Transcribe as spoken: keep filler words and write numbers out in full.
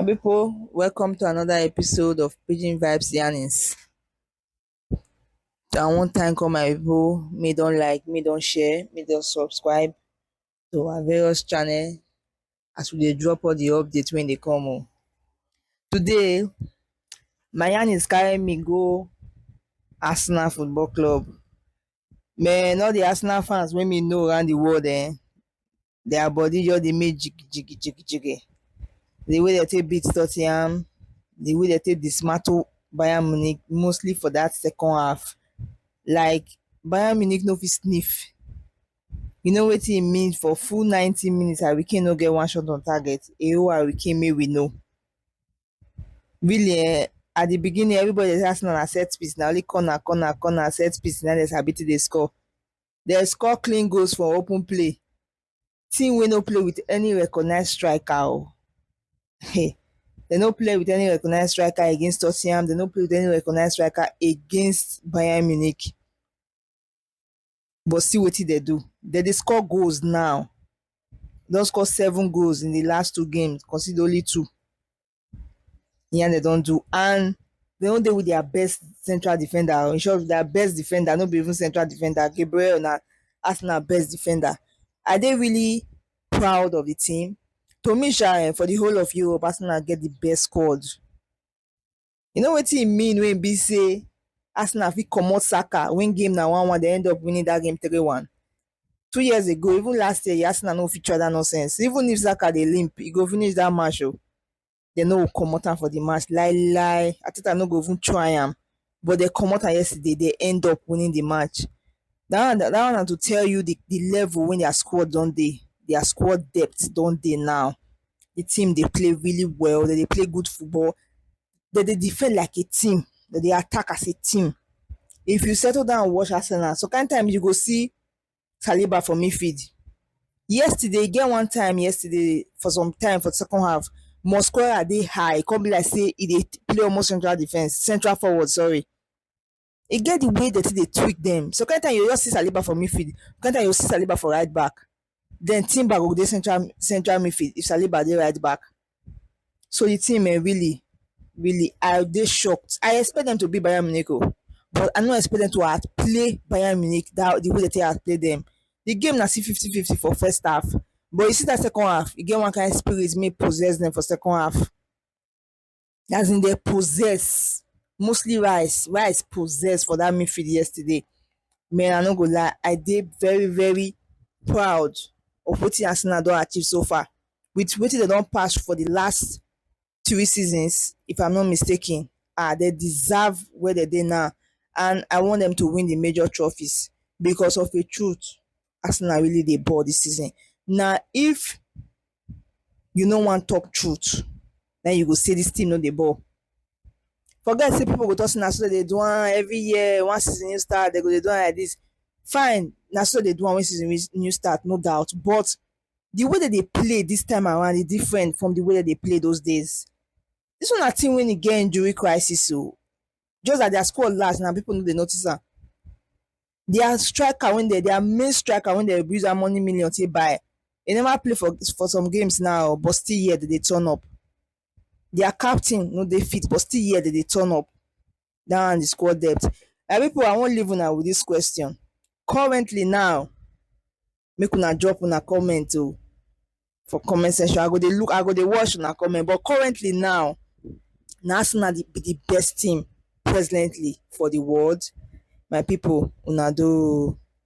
People, welcome to another episode of Pidgin Vibes Yarnings. So I wan thank all my people, me don like, me don share, me don subscribe to our various channel as we dey drop all the update wey dey come o. Today, my yarnings carry me go Arsenal Football Club. Man, all the Arsenal fans wey me know around the world, eh, their body just dey make jiggy jiggy jiggy jiggy. The way they take beat Tottenham, the way they take dismantle Bayern Munich, mostly for that second half. Like, Bayern Munich no fit sniff. You know wetin e mean for full ninety minutes, Harry Kane no get one shot on target. A O Harry Kane, make we know. Really, eh, at the beginning, everybody dey say Arsenal na set piece, na only corner, corner, corner, set piece, na dem sabi to dey score. Dem score clean goals for open play. Team wey no play with any recognized striker o. Hey, dem no play with any recognized striker against Tottenham. Dem no play with any recognized striker against Bayern Munich. But see wetin dem do. Dem dey score goals now. Don score seven goals in the last two games, concede only two. Yeah, dem don do. And dem no dey with their best central defender. In short, their best defender, no be even central defender. Gabriel na Arsenal best defender. I dey really proud of the team. To me sha, eh, for the whole of Europe, Arsenal get the best squad. You know wetin e mean when e be say Arsenal fit comot Saka, win game na one one, dem end up winning that game three one. Two years ago, even last year, Arsenal no fit try that nonsense. Even if Saka dey limp, e go finish that match o. Dem no go comot am for the match. Lie lie, Arteta no go even try am. But dem comot am yesterday, dem end up winning the match. That one, that one na to tell you the, the level wey their squad don dey, their squad depth don dey now. The team dey play really well, dem dey play good football, dem dey defend like a team, dem dey attack as a team. If you settle down and watch Arsenal, some kind time you go see Saliba for midfield. Yesterday, e get one time yesterday, for some time for the second half, Mosquera dey high, e come be like say e dey play almost central defense, central forward, sorry. E get the way that they tweak them. So kind time you just see Saliba for midfield, kind time you see Saliba for right back. Then Timber go dey central, central midfield if Saliba dey right back. So the team, eh, really, really, I dey shocked. I expect them to be Bayern Munich o, but I no expect them to outplay Bayern Munich that the way that they outplay them. The game na still fifty fifty for first half, but you see that second half, you get one kind spirit may possess them for second half. As in, they possess, mostly Rice. Rice possess for that midfield yesterday. Man, I no go lie, I dey very, very proud of wetin Arsenal don achieve so far. With wetin dem don pass for the last three seasons, if I'm not mistaken, ah, dem deserve where dem dey now. And I want them to win the major trophies because of a truth, Arsenal really dey ball this season. Now, if you no wan talk truth, then you go say this team no dey ball. Forget say people go talk say na so dem dey do am every year, one season new start, dem go dey do am like this. Fine, na so dem dey do am when season new start, no doubt. But the way that they play this time around is different from the way that they play those days. This one na team wey e get injury crisis o. Just that their squad last, now people no dey notice am. Their striker wey dem, their main striker wey dem use that money million take buy, e never play for, for some games now, but still here dem dey turn up. Their captain no dey fit, but still here dem dey turn up. That one, the squad depth. My people, I wan leave una with this question. Currently now, make una drop una comment o for comment section. I go dey look, I go dey watch una comment. But currently now, na Arsenal the, be the best team presently for the world. My people, una do.